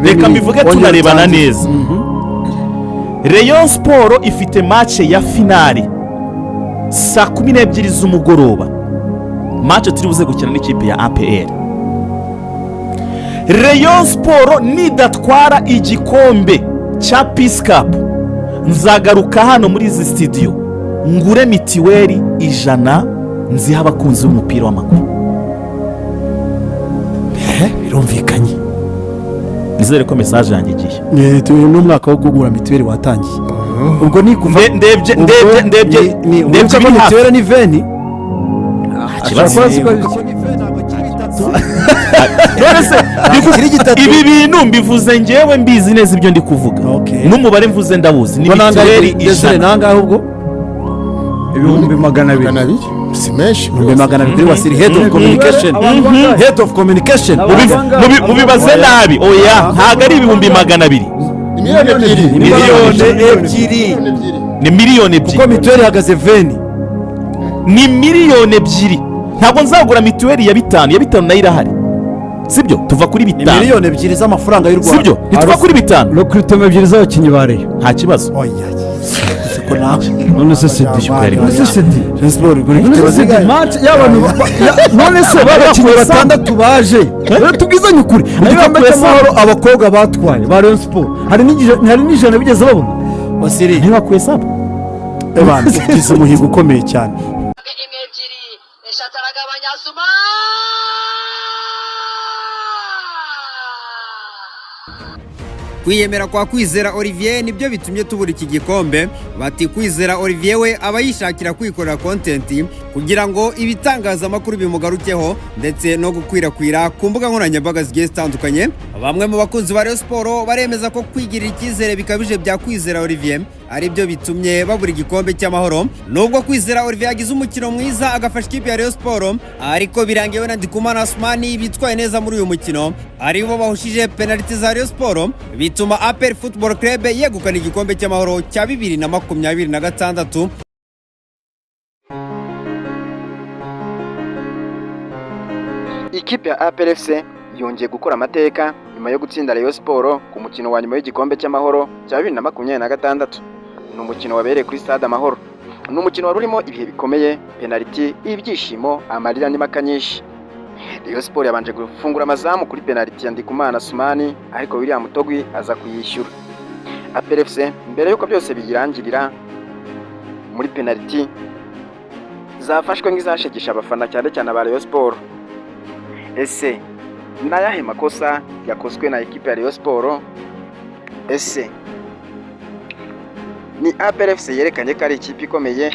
Urebe Reka n'ibindi. mbivuge Wongere tunarebana utangire. neza. Rayon Sport ifite match ya finale saa 12 z'umugoroba, match turi buze gukina n'ikipe ya APR. Rayon Sport nidatwara igikombe cya Peace Cup, nzagaruka hano muri izi studio ngure mitiweli 100 nziha abakunzi b'umupira w'amaguru. Birumvikanye. Nizere ko message yanjye igiye. N'umwaka wo kugura mituweli watangiye, ubwo ni kuva Ndebye ubwo ndebye ndebye ni ndebye uretse ko ibiri hafi. mituweli ni 20. Kibazo. Ashobora kuba azi ko ntabwo kiri bitatu. None se Kiri gitatu. Ibi bintu mbivuze ngewe mbizi neza ibyo ndi kuvuga. N'umubare mvuze ndawuzi, ni Ubwo nangahe? mituweli Desire, 100. nangahe ubwo? 200,000. 200 si menshi. 200,000 kuri Wasiri, head of communication, Abantu bangahe? head of communication. Mubibaze nabi. Oya, ntabwo ari 200,000. Ni miliyoni 2. Ni Miliyoni miliyoni 2. Miliyoni 2. Ni miliyoni Kuko 2. mituweli ihagaze 20. Ni miliyoni 2. Ntabwo nzagura mituweli ya bitanu, ya bitanu nayo irahari, sibyo? Tuva kuri Ni bitanu. miliyoni 2 z'amafaranga y'u Rwanda. Sibyo? Ntituva kuri bitanu. Recrutement ebyiri z'abakinnyi ba Rayon. Nta kibazo. Oya, siko nawe. None se Sedi, none se Sedi, Rayon Sport igura none se ibitego Sedi, zingahe? match y'abantu none se babakinnyi batandatu baje, rero tubwizanye ukuri, igikombe cy'amahoro abakobwa batwaye ba Rayon Sport hari n'ijana bigeze babona? Wasiri. Ntibakuye saba. Ebana, ugize umuhigo ukomeye cyane. Imwe, ebyiri, eshatu, aragabanya Zuma. Kwiyemera kwa Kwizera Olivier nibyo bitumye tubura iki gikombe. Bati Kwizera Olivier we aba yishakira kwikorera content kugira ngo ibitangazamakuru bimugarukeho ndetse no gukwirakwira ku mbuga nkoranyambaga zigiye zitandukanye. Bamwe mu bakunzi ba Rayon Sport baremeza ko kwigirira icyizere bikabije bya Kwizera Olivier ari byo bitumye babura igikombe cy'amahoro. Nubwo Kwizera Olivier yagize umukino mwiza agafasha ikipe ya Rayon Sport, ariko birangiye we na Ndikumana Asmani bitwaye neza muri uyu mukino, aribo bahushije penaliti za Rayon Sport, bituma APR Football Club yegukana igikombe cy'amahoro cya 2026. Ikipe ya APR FC yongeye gukora amateka nyuma yo gutsinda Rayon Sport ku mukino wa nyuma w'igikombe cy'amahoro cya 2026. Ni umukino wabereye kuri Stade Amahoro. Ni umukino wari urimo ibihe bikomeye, penaliti, ibyishimo, amarira n'impaka nyinshi. Rayon Sport yabanje gufungura amazamu kuri penaliti ya Ndikumana Sumani, ariko William Togwi aza kuyishyura. APR FC mbere y'uko byose biyirangirira muri penaliti zafashwe nk'izashegesha abafana, cyane cyane aba Rayon Sport. Ese ni ayahe makosa yakozwe na ekipe ya Rayon Sport? Ese ni APR FC yerekanye ko ari ikipe ikomeye?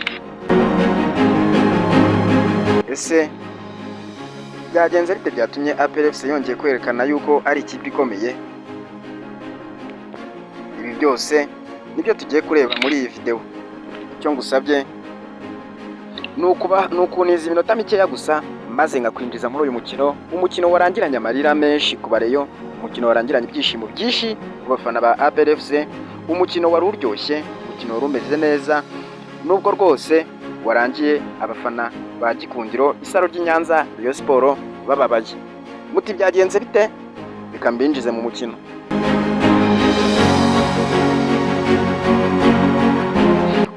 Ese byagenze bite byatumye APR FC yongeye kwerekana yuko ari ikipe ikomeye? Ibi byose nibyo tugiye kureba muri iyi videwo. Icyo ngusabye ni ukuba ni ukuniza iminota mikeya gusa, maze nkakwinjiza muri uyu mukino, umukino warangiranye amarira menshi ku bareyo, umukino warangiranye ibyishimo byinshi ku bafana ba APR FC, umukino wari uryoshye, umukino wari umeze neza, nubwo rwose warangiye abafana ba Gikundiro, isaro ry'i Nyanza, Rayon Sport bababaye. Muti byagenze bite? Reka mbinjize mu mukino.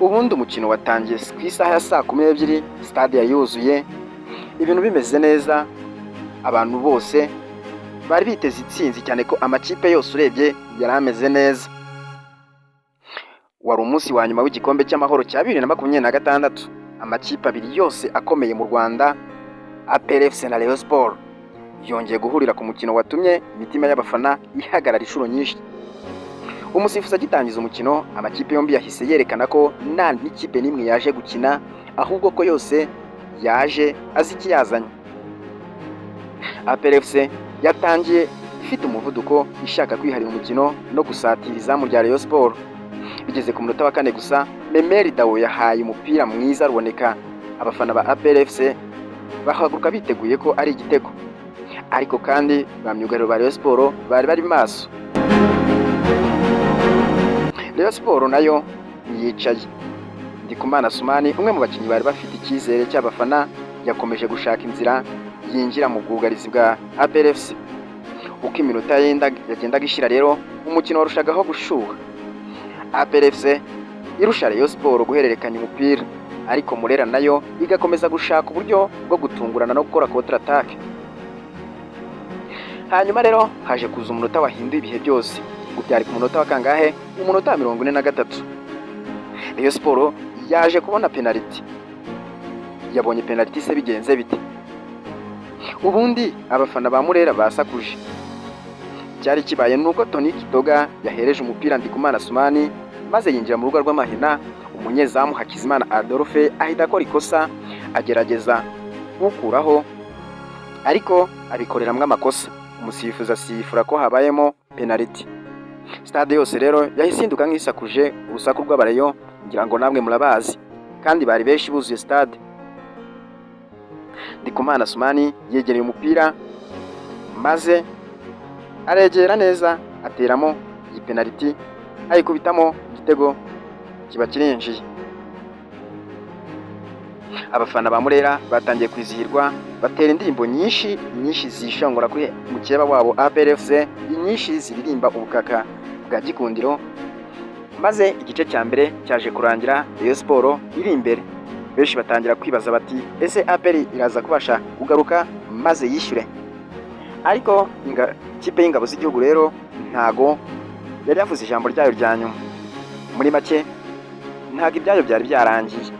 Ubundi umukino watangiye ku isaha ya saa 12, stade yari yuzuye, ibintu bimeze neza, abantu bose bari biteze intsinzi, cyane ko amakipe yose urebye yari ameze neza. Wari umunsi wa nyuma w'igikombe cy'amahoro cya 2026. Amakipe abiri yose akomeye mu Rwanda, APR FC na Rayon Sport, yongeye guhurira ku mukino watumye imitima y'abafana ihagarara inshuro nyinshi. Umusifuzi agitangiza umukino, amakipe yombi yahise yerekana ko nta n'ikipe n'imwe yaje gukina, ahubwo ko yose yaje azi ikiyazanye. APR FC yatangiye ifite umuvuduko, ishaka kwiharira umukino no gusatira izamu rya Rayon Sport. Bigeze ku munota wa kane gusa, Memeri Dao yahaye umupira mwiza ruboneka, abafana ba APR FC bahaguruka biteguye ko ari igitego, ariko kandi ba myugariro ba Rayon Sport bari bari maso. Rayon Sport nayo ntiyicaye. Ndikumana Sumani, umwe mu bakinnyi bari bafite icyizere cy'abafana, yakomeje gushaka inzira yinjira mu bwugarizi bwa APR FC. Uko iminota yagendaga ishira rero, umukino warushagaho gushuha, APR FC irusha Rayon Sport guhererekanya umupira, ariko Murera nayo igakomeza gushaka uburyo bwo gutungurana no gukora contre attaque. Hanyuma rero haje kuza umunota wahinduye ibihe byose. Ngo byari ku munota wa kangahe? Umunota wa 43, Rayon Sport yaje kubona penaliti. Yabonye penaliti se bigenze bite? Ubundi abafana ba Murera basakuje. Icyari kibaye ni uko Tony Kitoga yahereje umupira Ndikumana Sumani, maze yinjira mu rubuga rw'amahina. Umunyezamu Hakizimana Adolphe ahita akora ikosa, agerageza kuwukuraho ariko abikoreramo amakosa. Umusifuzi asifura ko habayemo penaliti. Stade yose rero yahise ihinduka nk'isakuje urusaku rw'abareyo. Ngira ngo namwe murabazi, kandi bari benshi buzuye stade. Ndikumana Sumani yegereye umupira, maze aregera neza, ateramo iyi penaliti, ayikubitamo, igitego kiba kirinjiye. Abafana ba Murera batangiye kwizihirwa, batera indirimbo nyinshi nyinshi zishongora kuri mukeba wabo APR FC, inyinshi ziririmba ubukaka bwa Gikundiro. Maze igice cya mbere cyaje kurangira Rayon Sport iri imbere. Benshi batangira kwibaza bati: "Ese APR iraza kubasha kugaruka maze yishyure?" Ariko ikipe y'ingabo z'igihugu rero ntago yari yavuze ijambo ryayo rya nyuma. Muri make, ntago ibyayo byari byarangiye.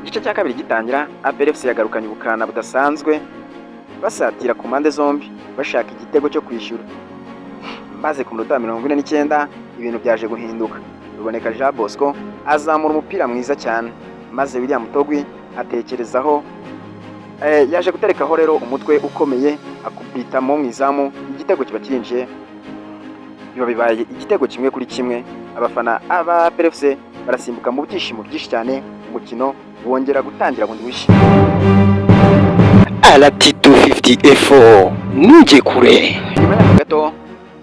Igice cya kabiri gitangira, APR FC yagarukanye ubukana budasanzwe, basatira ku mpande zombi bashaka igitego cyo kwishyura. Maze ku minota 49 ibintu byaje guhinduka. Ruboneka Jean Bosco azamura umupira mwiza cyane, maze William Togwi atekerezaho, yaje guterekaho rero umutwe ukomeye, akubitamo mu izamu, igitego kiba kirinjiye. Biba bibaye igitego 1-1. Abafana aba APR FC barasimbuka mu byishimo byinshi cyane. Umukino wongera gutangira bundi bushya. Alati 250 F4, ntujye kure. Nyuma y'aho gato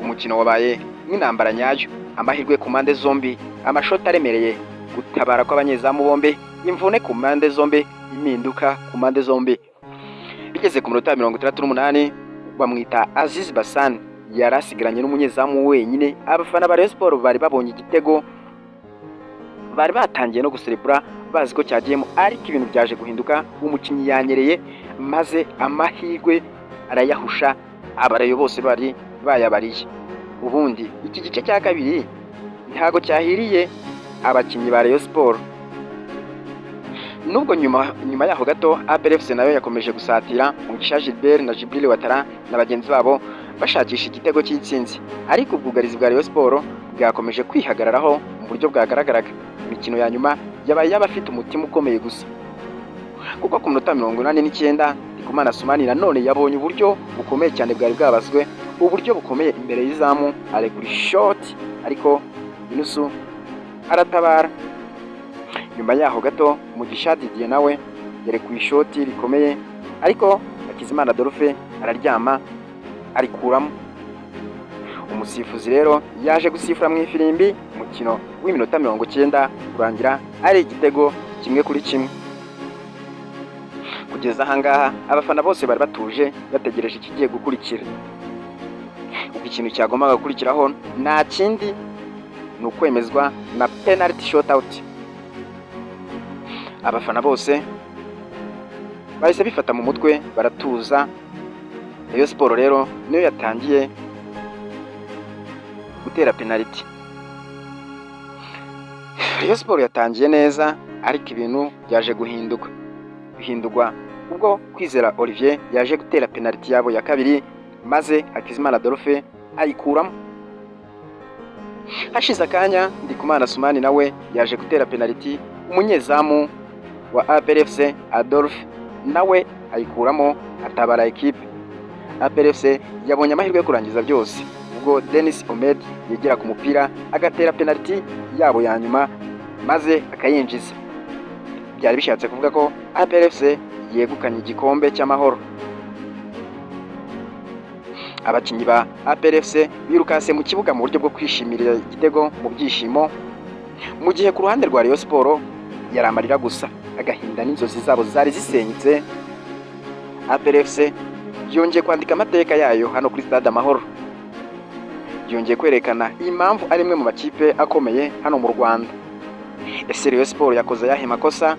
umukino wabaye nk'intambara nyayo: amahirwe ku mpande zombi, amashoti aremereye, gutabara kw'abanyezamu bombi, imvune ku mpande zombi, impinduka ku mpande zombi. Bigeze ku minota 68, bamwita Aziz Basani yari asigaranye n'umunyezamu wenyine. Abafana ba Rayon Sport bari babonye igitego, bari batangiye no guserebura bazi ko cyagiyemo, ariko ibintu byaje guhinduka. Umukinnyi yanyereye maze amahirwe arayahusha. Abarayo bose bari bayabariye. Ubundi iki gice cya kabiri ntago cyahiriye abakinnyi ba Rayon Sport, nubwo nyuma yaho gato APR FC nayo yakomeje gusatira. Mugisha Gilbert na Djibril Ouattara na bagenzi babo bashakisha igitego cy'intsinzi, ariko ubwugarizi bwa Rayon Sport bwakomeje kwihagararaho mu buryo bwagaragaraga. Imikino ya nyuma yabaye y'abafite umutima ukomeye gusa, kuko ku minota 89 Ndikumana Sumani nanone yabonye uburyo bukomeye cyane bwari bwabazwe, uburyo bukomeye imbere y'izamu, arekura ishoti ariko Yunusu aratabara. Nyuma yaho gato Mugisha Didier nawe yarekuye ishoti rikomeye, ariko Hakizimana Adolphe araryama arikuramo. Umusifuzi rero yaje gusifura mu ifirimbi, umukino w'iminota 90 urangira ari igitego 1-1. Kugeza ahangaha abafana bose bari batuje, bategereje ikigiye gukurikira. Ubwo ikintu cyagombaga gukurikiraho nta kindi, ni ukwemezwa na penalty shootout. Abafana bose bahise bifata mu mutwe, baratuza. Rayon Sport rero niyo yatangiye gutera penaliti. Rayon Sport yatangiye neza, ariko ibintu byaje guhinduka, bihindurwa ubwo Kwizera Olivier yaje gutera penaliti yabo ya kabiri, maze Hakizimana Adolphe ayikuramo. Hashize akanya Ndikumana Sumani nawe yaje gutera penaliti, umunyezamu wa APR FC Adolphe nawe ayikuramo, atabara ekipe. APR FC yabonye amahirwe yo kurangiza byose ubwo Denis Omed yegera ku mupira, agatera penaliti yabo ya nyuma, maze akayinjiza. Byari bishatse kuvuga ko APR FC yegukanye igikombe cy'amahoro. Abakinnyi ba APR FC birukase mu kibuga mu buryo bwo kwishimira igitego mu byishimo, mu gihe ku ruhande rwa Rayon Sport yari amarira gusa, agahinda n'inzozi zabo zari zisenyutse. APR FC yongeye kwandika amateka yayo hano kuri Stade Amahoro. Yongeye kwerekana impamvu ari imwe mu makipe akomeye hano mu Rwanda. Ese Rayon Sport yakoze ayahe makosa?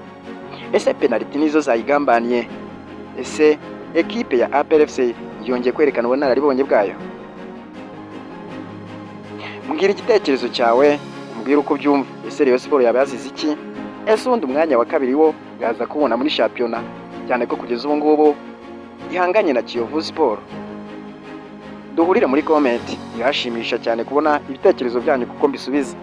Ese penaliti nizo zayigambaniye? Ese ekipe ya APR FC yongeye kwerekana ubunararibonye bwayo? Mbwira igitekerezo cyawe, umbwire uko ubyumva. Ese Rayon Sport yaba yazize iki? Ese ubundi umwanya wa kabiri wo yaza kubona muri shampiyona, cyane ko kugeza ubu ngubu ihanganye na Kiyovu Sport? Duhurire muri comment. Birashimisha cyane kubona ibitekerezo byanyu kuko mbisubiza.